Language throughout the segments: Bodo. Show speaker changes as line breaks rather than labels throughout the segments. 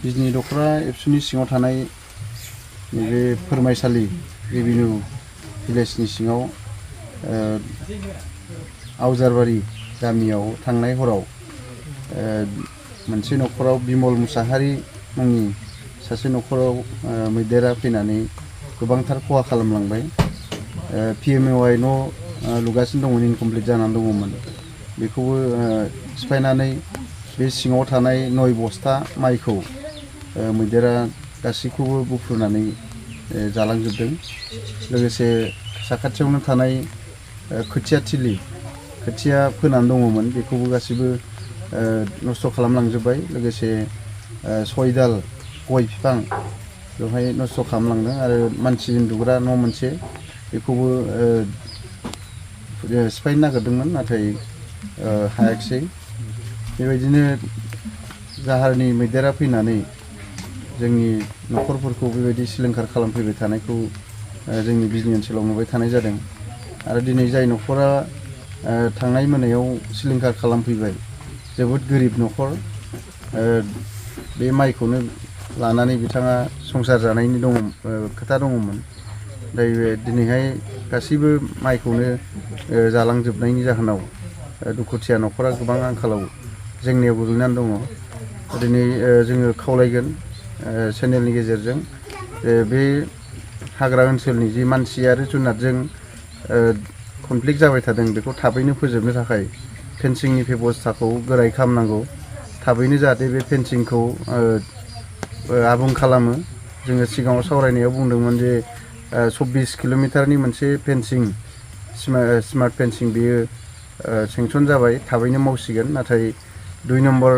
बिजनी दख'रा एबसुनि सिङाव थानाय नैबे फोरमायसालि रेभिनिउ भिलेजनि सिङाव आवजारबारि गामियाव थांनाय हराव मोनसे नखराव बिमल मुसाहारि मुंनि सासे नखराव मैदेरा फैनानै गोबांथार खहा खालामलांबाय। PMOI न' लुगासिनो दंमोन, इनकमप्लिट जानानै दङमोन। बेखौबो सिफायनानै बे सिङाव थानाय 9 बस्ता माइखौ मैदेरा गासैखौबो बुफ्रुनानै जालांजोबदों। लोगोसे साखाथियावनो थानाय खोथिया थिलि, खोथिया फोनानै दङमोन, बेखौबो गासैबो नस्थ' खालामलांजोब्बाय। लोगोसे 6 दाल गय बिफां बेवहाय नस्थ' खालामलांदों आरो मानसि उन्दुग्रा न' मोनसे बेखौबो सिफायनो नागिरदोंमोन, नाथाय हायाखिसै। बेबायदिनो जाहारनि मैदेरा फैनानै जोंनि नखरफोरखौ बेबायदि सिलिंखार खालामफैबाय थानायखौ जोंनि बिजनी ओनसोलाव नुबाय थानाय जादों। आरो दिनै जाय नखरा थांनाय मोनायाव सिलिंखार खालामफैबाय, जोबोद गोरिब नखर, बे माइखौनो लानानै बिथाङा संसार जानायनि खोथा दङमोन। दिनैहाय गासैबो माइखौनो जालांजोबनायनि जाहोनाव दुखुथिया नखरा गोबां आंखालाव जेंनायाव गोग्लैनानै दङ। दिनै जोङो खावलायगोन चेनेलनि गेजेरजों बे हाग्रा ओनसोलनि जि मानसि आरो जुनारजों कनफ्लिक्ट जाबाय थादों, बेखौ थाबैनो फोजोबनो थाखाय फेन्सिंनि बेब'स्थाखौ गोरायै खालामनांगौ। थाबैनो जाहाथे बे फेन्सिंखौ आबुं खालामो। जोङो सिगाङाव सावरायनायाव बुंदोंमोन जे 24 किल'मिटारनि मोनसे फेन्सिं, स्मार्ट फेन्सिं, बेयो सेंसन जाबाय, थाबैनो मावसिगोन। नाथाय 2 नम्बर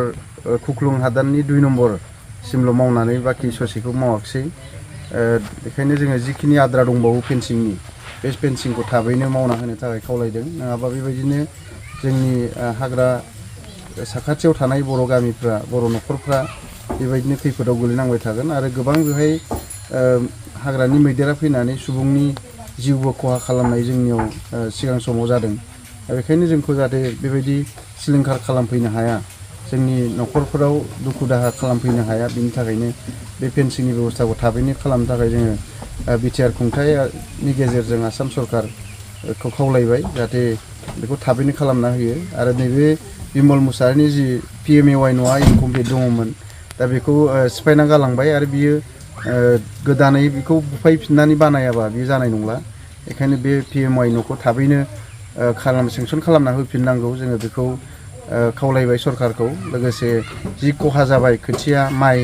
खुख्लुं हादाननि 2 नम्बरसिमल' मावनानै बाखि ससेखौ मावाखिसै। बेखायनो जोङो जिखिनि आद्रा दंबावो फेन्सिंनि, बे फेन्सिंखौ थाबैनो मावना होनो थाखाय खावलायदों। नङाबा बेबायदिनो जोंनि हाग्रा साखाथियाव थानाय बर' गामिफ्रा, बर' नखरफ्रा बेबायदिनो खैफोदाव गोलैनांबाय थागोन। आरो गोबां बेवहाय हाग्रानि मैदेरा फैनानै सुबुंनि जिउबो खहा खालामनाय जोंनियाव सिगां समाव जादों। बेखायनो जोंखौ जाहाथे बेबायदि सिलिंखार खालामफैनो हाया, जोंनि नखरफोराव दुखु दाहा खालामफैनो हाया, बिनि थाखायनो बे फेन्सिंनि बेब'स्थाखौ थाबैनो खालामनो थाखाय जोङो बिटिआर खुंथायनि गेजेरजों आसाम सरकारखौ खावलायबाय जाहाथे बेखौ थाबैनो खालामना होयो। आरो नैबे बिमल मुसाहारिनि जि PMOI न'आ इनकमप्लिट दङमोन, दा बेखौ सिफायना गालांबाय आरो बियो गोदानै बेखौ बुफायफिननानै बानायाबा बियो जानाय नंला। बेखायनो बे PMOI न'खौ थाबैनो सेंसन खालामना होफिननांगौ, जोङो बेखौ खावलायबाय सरकारखौ। लोगोसे जि खहा जाबाय, खोथिया माइ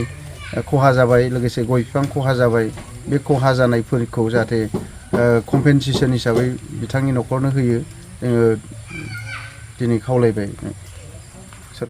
खहा जाबाय, लोगोसे गय बिफां खहा जाबाय, बे खहा जानायफोरखौ जाहाथे कम्पेनसेसन हिसाबै बिथांनि नखरनो होयो, जोङो दिनै खावलायबाय।